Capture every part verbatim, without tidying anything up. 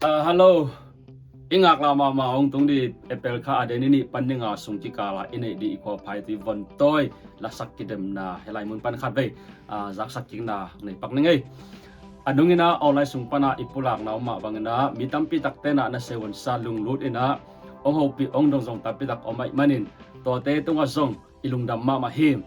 Ah, hello. I ngaklah mahmah hong tung dih April kha a date ni nih pan ni nga sung kikal ah i neih dih i khua Phaitui Vontawi lasak kidemna hih lai mun pan khat vei, ah, zaksak kikna nei pak ning ei. A nung in ah online sung pan ah i pulakna om mah bangin ah mi tampi takte in ah na seihonsa lunglut in ah hong hopih hong dong zong tampi tak om ahih manin tuate tungah zong i lungdam mahmah hi.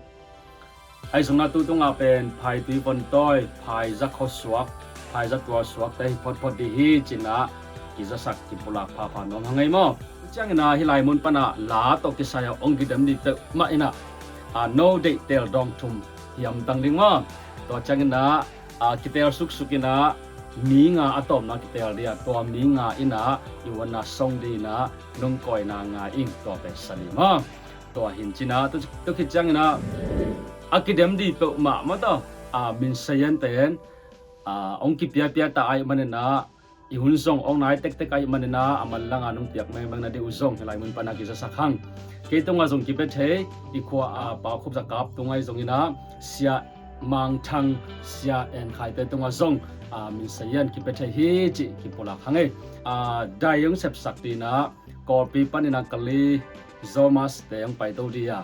Ahi zongin ah tu tungah pen Phaitui Vontawi, phaiza khuasuak, phaiza tualsuakte hi photphot dih hi ci-in ah kizasak kipulak phapha nuam hang ei maw. Ciangin ah hih lai mun pan ah la tawh kisai ah hong kidem dih peuhmah in ah, ah, no deih teel dawng thum hi hamtang ding maw. Tua ciangin ah, ah, kiteel suksuk in ah mi nga a tawpna kiteel dih a, tua mi nga in ah i uanna song dih in ah nong kawina ngai ing, tua pen sa dih maw. Tua hi in ci-in ah tu, tu khit ciangin ah a kidem dih peuhmah maw tawh, ah, min saziante in, ah, hong kipiapia ta ahih manin ah i hun zong hong nai tektek ahih manin ah a manlang ah nong piak mengmeng na dih uh zong hih lai mun pan ah kizasak hang. Kei tungah zong kipia thei i khua ah Pau Khup Za Kap tung ahi zongin ah Sia Mang Thang, Sia En Khaite tungah zong, ah, min sazian kipia thei hi cih kipulak hang ei. Ah, dai hong sepsak dih in ah Kawlpi panin ah Kali, Zomas te hong paito dih a,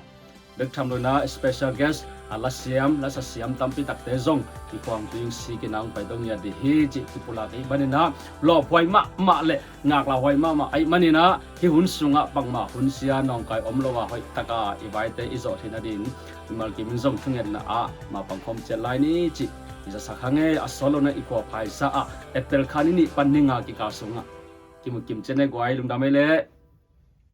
bek tham lo in ah special guest, ah, lasiam, lasasiam tampi takte zong i khuang tuing sik in ah hong paito ngiat dih hi cih kipulak ahih manin ah lawphuai mahmah le ngaklahhuai mahmah ahih manin ah hih hun sungah bangmah hunsia nawngkai om lo a hoih tak a i vaite i zawh theih nadingin mimal kim in zong thungetna ah mapang khawm ciat lai ni cih i zasak hang ei. A sawt lo in ah i khua phaiza ah April kha ni nih pan ni nga kikal sungah kimu kim ciat ni ei guai, lungdam ei leh.